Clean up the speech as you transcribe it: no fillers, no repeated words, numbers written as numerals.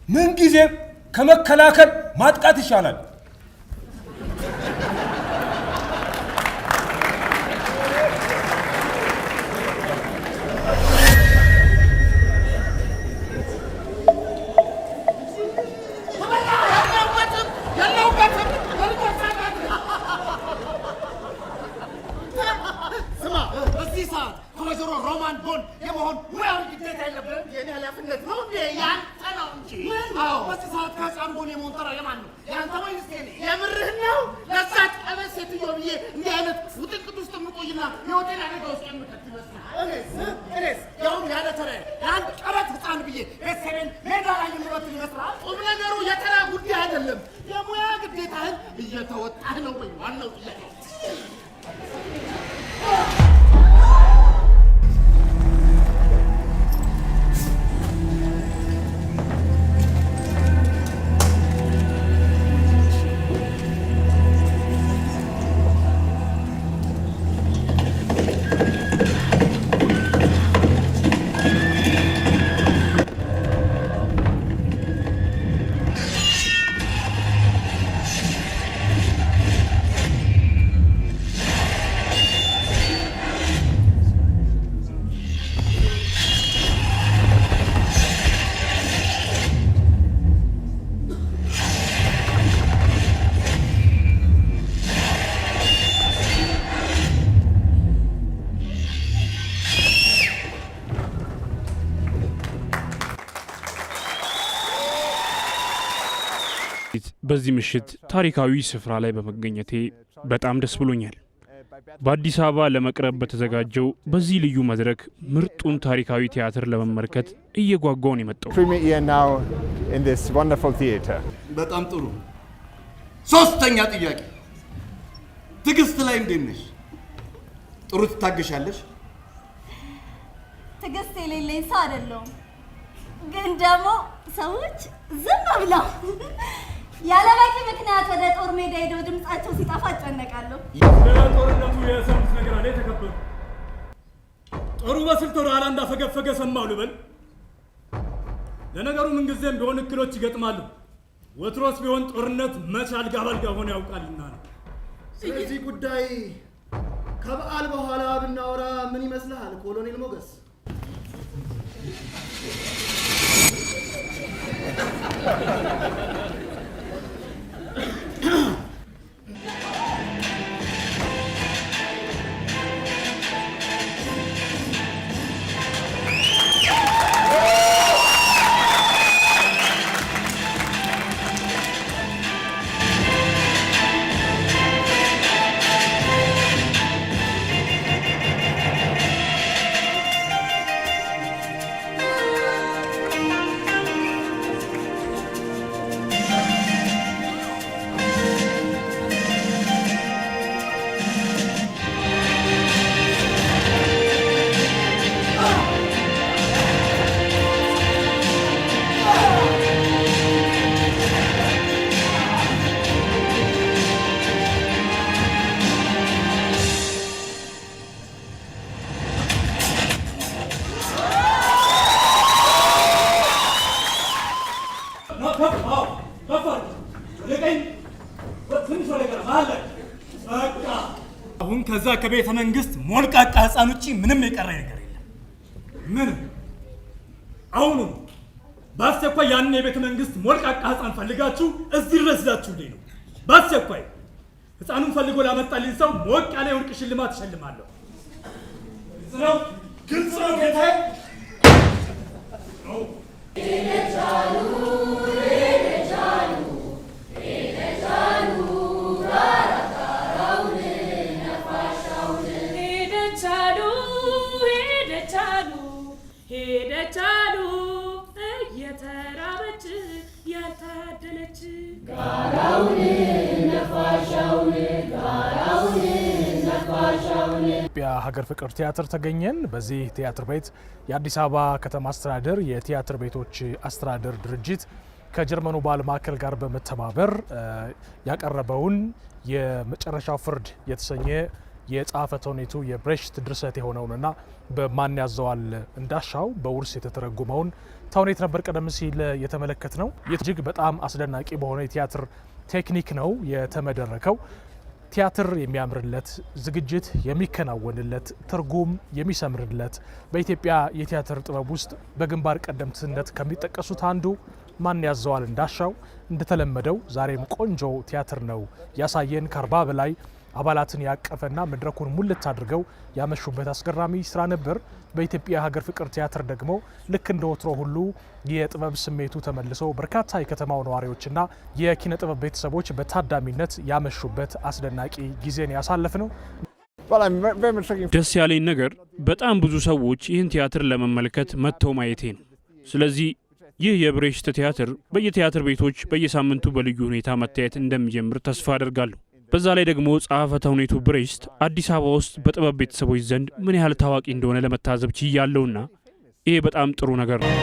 ምንጊዜም ከመከላከል ማጥቃት ይሻላል። የለሁበትም። ስማ፣ በዚህ ሰዓት ከወይዘሮ ሮማን ጎን የመሆን ሙያዊ ግዴታ የለብህም። የኔ ኃላፊነት ነው እንዴ? ያንተ ነው እንጂ። አዎ፣ በዚህ ሰዓት ከህፃን ጎን የመሆን ተራ የማን ነው? ያንተ ወይስ የኔ? የምርህን ነው? ለዛች ቀበጥ ሴትዮ ብዬ እንዲህ አይነት ውጥንቅጥ ውስጥ የምቆይና የሆቴል አደጋ ውስጥ የምከት ይመስልሃል? እኔስ ያውም ያለ ተራዬ ለአንድ ቀበጥ ህፃን ብዬ ቤተሰቤን ሜዳ ላይ የምበትን ይመስልሃል? ቁም ነገሩ የተራ ጉዳይ አይደለም። የሙያ ግዴታህን እየተወጣህ ነው ወይ? ዋናው ጥያቄ። በዚህ ምሽት ታሪካዊ ስፍራ ላይ በመገኘቴ በጣም ደስ ብሎኛል። በአዲስ አበባ ለመቅረብ በተዘጋጀው በዚህ ልዩ መድረክ ምርጡን ታሪካዊ ቲያትር ለመመልከት እየጓጓሁ ነው የመጣሁት። Premiere now in this wonderful theater. በጣም ጥሩ። ሶስተኛ ጥያቄ፣ ትዕግስት ላይ እንዴት ነሽ? ጥሩ ትታገሻለሽ? ትዕግስት የሌለኝ ሰው አይደለሁም። ግን ደግሞ ሰዎች ዝም ብለው ያለ በቂ ምክንያት ወደ ጦር ሜዳ ሄደው ድምጻቸው ሲጠፋ እጨነቃለሁ። ስለ ጦርነቱ የሰሙት ነገር አለ የተከበሩ። ጦሩ በስልት ወደ ኋላ እንዳፈገፈገ ሰማሁ ልበል። ለነገሩ ምንጊዜም ቢሆን እክሎች ይገጥማሉ። ወትሮስ ቢሆን ጦርነት መች አልጋ ባልጋ ሆኖ ያውቃልና ነው። ስለዚህ ጉዳይ ከበዓል በኋላ ብናወራ ምን ይመስልሃል ኮሎኔል ሞገስ? ከፍ አድርግ። ወደ ቀኝ፣ ትንሽ ወደ ግራ፣ መሀል ላይ በቃ። አሁን ከዛ ከቤተ መንግስት ሞልቃቃ ህፃን ውጪ ምንም የቀረ ነገር የለም። ምንም። አሁኑ በአስቸኳይ ያንን የቤተ መንግስት ሞልቃቃ ህፃን ፈልጋችሁ እዚህ ድረስ ይዛችሁልኝ ነው። በአስቸኳይ ህፃኑን ፈልጎ ላመጣልኝ ሰው ሞቅ ያለ የወርቅ ሽልማት እሸልማለሁ። ግልጽ ነው፣ ግልጽ ነው ጌታዬ። ሄደች አሉ፣ ሄደች አሉ፣ ሄደች አሉ፣ እየተራበች ያልታደለች። ኢትዮጵያ ሀገር ፍቅር ቲያትር ተገኘን። በዚህ ቲያትር ቤት የአዲስ አበባ ከተማ አስተዳደር የቲያትር ቤቶች አስተዳደር ድርጅት ከጀርመኑ ባህል ማዕከል ጋር በመተባበር ያቀረበውን የመጨረሻው ፍርድ የተሰኘ የጸሐፈ ተውኔቱ የብሬሽት ድርሰት የሆነውንና በማንያዘዋል እንዳሻው በውርስ የተተረጎመውን ተውኔት ነበር ቀደም ሲል የተመለከትነው። እጅግ በጣም አስደናቂ በሆነ የቲያትር ቴክኒክ ነው የተመደረከው። ቲያትር የሚያምርለት፣ ዝግጅት የሚከናወንለት፣ ትርጉም የሚሰምርለት፣ በኢትዮጵያ የቲያትር ጥበብ ውስጥ በግንባር ቀደምትነት ከሚጠቀሱት አንዱ ማንያዘዋል እንዳሻው እንደተለመደው ዛሬም ቆንጆ ቲያትር ነው ያሳየን። ከ40 በላይ አባላትን ያቀፈና መድረኩን ሙልት አድርገው ያመሹበት አስገራሚ ስራ ነበር። በኢትዮጵያ ሀገር ፍቅር ቲያትር ደግሞ ልክ እንደ ወትሮ ሁሉ የጥበብ ስሜቱ ተመልሶ በርካታ የከተማው ነዋሪዎችና የኪነ ጥበብ ቤተሰቦች በታዳሚነት ያመሹበት አስደናቂ ጊዜን ያሳለፍነው። ደስ ያለኝ ነገር በጣም ብዙ ሰዎች ይህን ቲያትር ለመመልከት መጥተው ማየቴ ነው። ስለዚህ ይህ የብሬሽት ቲያትር በየቲያትር ቤቶች በየሳምንቱ በልዩ ሁኔታ መታየት እንደሚጀምር ተስፋ አደርጋለሁ። በዛ ላይ ደግሞ ጸሐፈ ተውኔቱ ብሬሽት አዲስ አበባ ውስጥ በጥበብ ቤተሰቦች ዘንድ ምን ያህል ታዋቂ እንደሆነ ለመታዘብ ችያለሁና ይሄ በጣም ጥሩ ነገር ነው።